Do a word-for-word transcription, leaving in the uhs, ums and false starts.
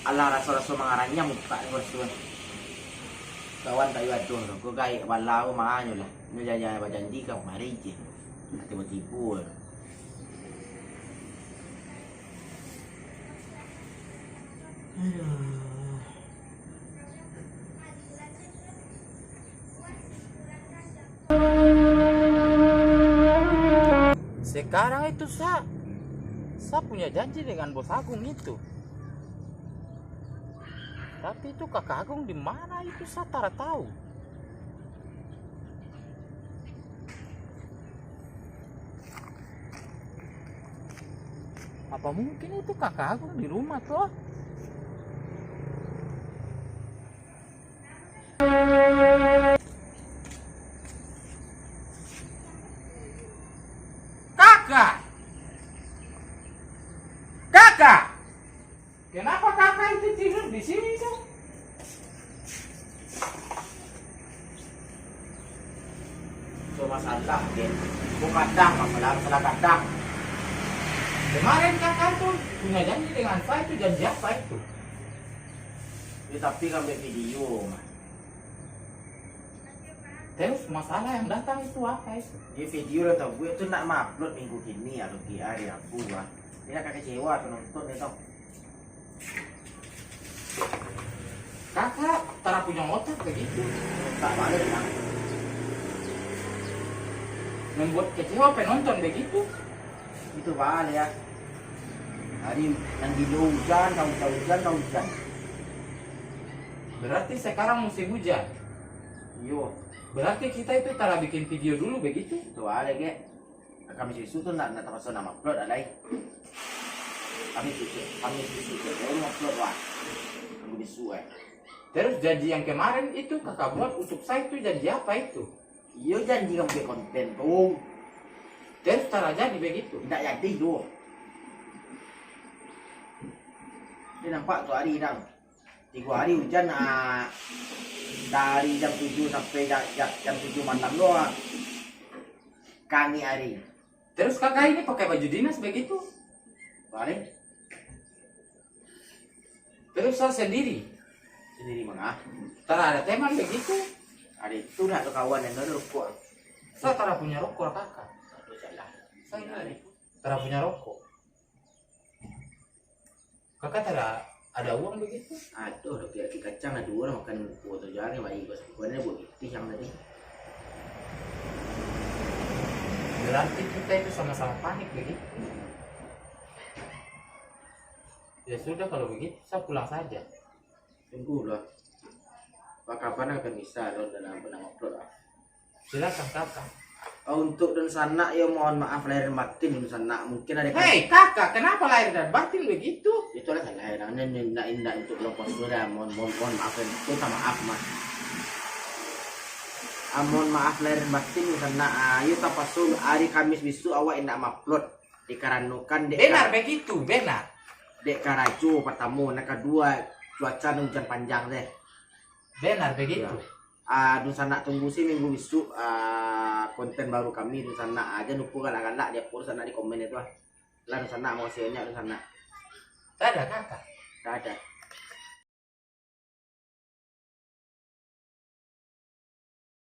Alah, raso-raso mangaranyam mukak ni, bos tu. Kawan tak iyo adoh tu, ko gaek bala ko manyo lah. Nyo janji, bajanji ka kamari je. Tibo-tibo. Aduh. Sekarang itu sa, sa punya janji dengan Bos Agung itu. Tapi itu Kakak Agung di mana itu, sa tara tahu. Apa mungkin itu Kakak Agung di rumah tu? Kakak! Kakak! Kenapa Kakak itu tidur di sini tu? Itu masalah, Dek. Itu kadang masalah, masalah kadang. Kemarin Kakak tu punya janji dengan saya tu, janji apa itu? Ya, tapi kan buat video, Mas. Terus masalah yang datang itu apa itu? Di video lah tau, gue tu nak ma-upload minggu kini, ya, rugi hari Rabu lah. Ini agak kecewa tu nonton ni tau. Kakak tara punya otak begitu. Tak balik lah. Membuat kecewa penonton begitu. Itu balik ya. Hari yang dulu hujan, tahu-tahu hujan, tahu hujan. Berarti sekarang musim hujan. Iyo. Berarti kita itu tara bikin video dulu begitu. Itu balik, Gek. Kamis bisuak tu ndak, ndak tapakso nak upload lah, lai. Kamis bisuak, Kamis bisuak tu baru upload, wah. Minggu bisuak, eh. Terus janji yang kemarin itu Kakak buat untuk saya tu janji apa itu? Iyo, janji ka buek konten tu. Terus tara jadi begitu? Indak jadi tu. Dia nampak tu hari dah. Tigo hari hujan, ah, dari jam tujuh sampai ja-, ja-, jam tujuh malam tu, ah, kangik hari. Terus Kakak ini pakai baju dinas begitu? Balik. Terus sa sendiri? Sendiri manga? Tara ado teman begitu? Ado itu nak tu kawan yang ado rokok. Sa tara punya rokok, Kakak. Aduh, salah. Sa ini tara punya rokok. Kakak tara ado uang begitu? Aduh, ado kaki kacang, ado urang makan kuah tu jari, bayi bos kuahnya buat pitih yang tadi. Berarti kita itu sama-sama panik begitu. Ya sudah, kalau begitu, sa pulang saja. Tunggulah. Bakapan akan bisa, Don, dan ampun nama upload lah. Silakan, Kakak. Oh, untuk dunsanak, yo, mohon maaf lahir dan batin dunsanak. Mungkin ada Hei, Kakak, kenapa lahir dan batin begitu? Itulah salah, ya, nah, ini indak, indak untuk bulan puasa dah. Mohon, mohon, mohon maaf, ya. Itu minta maaf, Mas. Ah, mohon maaf lahir dan batin dunsanak. Ah, yo, tapaso hari Kamis bisuak awak indak ma-upload. Dikaranokan dek Benar ka-, begitu, benar. Dek karajo partamo, nan kaduo, cuaca nan ujan panjang teh. Benar begitu. Ya. Ah, dunsanak tunggu se minggu bisuak, ah, konten baru kami, dunsanak. Ah, jan lupo galak-galak di apo dunsanak di komen itu, ah. Lah, dunsanak, makasih banyak, dunsanak. Dadah, Kakak. Dadah.